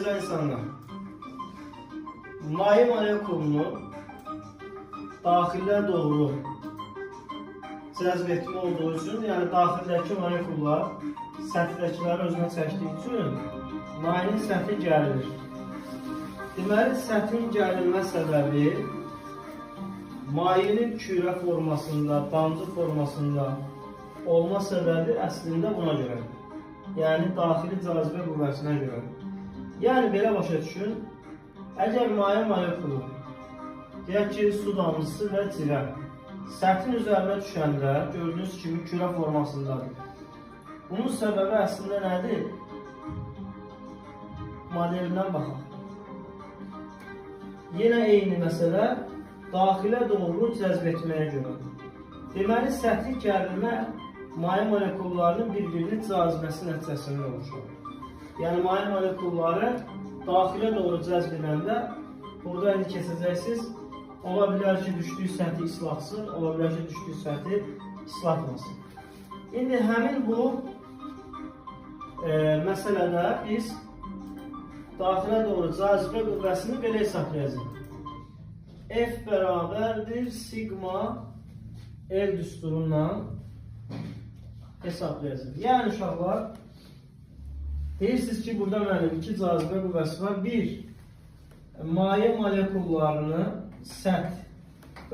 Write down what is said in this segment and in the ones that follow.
gözəl insanlar, maye molekulunu daxilə doğru cəzb etmə olduğu üçün, yəni daxildəki molekullar səthdəkiləri özünə çəkdiyi üçün mayenin səthi gərilir. Deməli, səthin gərilmə səbəbi mayenin kürə formasında, damcı formasında olma səbəbi əslində buna görədir. Yəni daxili cazibə qüvvəsinə görədir. Yəni belə başa düşün, əgər maye molekulu, deyək ki, su damcısı və civə səthin üzərinə düşəndə gördüyünüz kimi kürə formasındadır. Bunun səbəbi əslində nədir? Modelindən baxaq. Yenə eyni məsələ daxilə doğru cəzb etməyə görədir. Deməli, səthi gərilmə maye molekullarının bir-birini cazibəsi nəticəsində oluşur. Yəni maye molekulları daxilə doğru cəzb edəndə burada indi keçəcəksiniz. Ola bilər ki, düşdüyü səthi islatsın, ola bilər ki, düşdüyü səthi islatmasın. İndi həmin bu məsələdə biz daxilə doğru cazibə qüvvəsini belə hesablayacağıq. F bərabərdir sigma L düsturundan hesablayacağıq. Yəni uşaqlar, deyirsiniz ki, burada mənim iki cazibə qüvvəsi var. Bir, maye molekullarını səth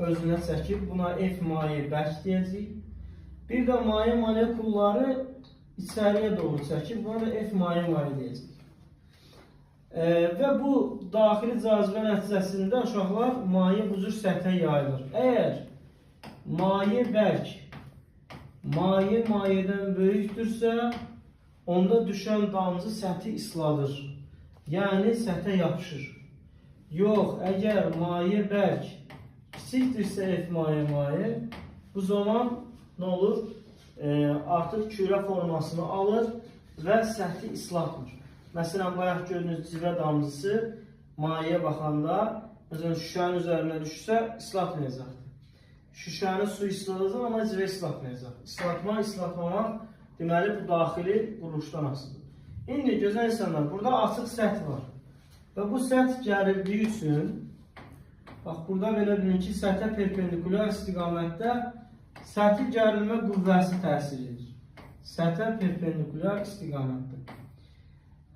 özünə çəkib, buna F maye bərk deyəcəyik. Bir də maye molekulları içəriyə doğru çəkib, buna da F maye maye deyəcəyik. Və bu daxili cazibə nəticəsində uşaqlar, maye bu cür səthə yayılır. Əgər maye bərk maye mayedən böyükdürsə, onda düşən damcı səthi isladır. Yəni səthə yapışır. Yox, əgər maye bərk kiçikdirsə F maye maye, bu zaman nə olur? Artıq kürə formasını alır və səthi islatmır. Məsələn, bayaq gördüyünüz civə damcısı mayeyə baxanda, məsələn, şüşənin üzərinə düşsə islatmayacaqdır. Şüşəni su isladacaq, amma civə islatmayacaq. İslatma, islatmamaq, deməli, bu daxili quruluşdan asılıdır. İndi gözəl insanlar, burada açıq səth var. Və bu səth gərildiyi üçün, bax burada belə bilin ki, səthə perpendikulyar istiqamətdə səthi gərilmə qüvvəsi təsir edir. Səthə perpendikulyar istiqamətdə.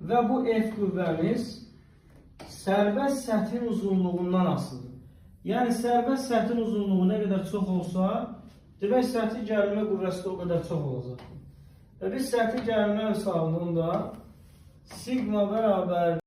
Və bu F qüvvəmiz sərbəst səthin uzunluğundan asılıdır. Yəni sərbəst səthin uzunluğu nə qədər çox olsa, demək səthi gərilmə qüvvəsi də o qədər çox olacaqdır. Və biz səthi gərilmə hesabında sigma bərabər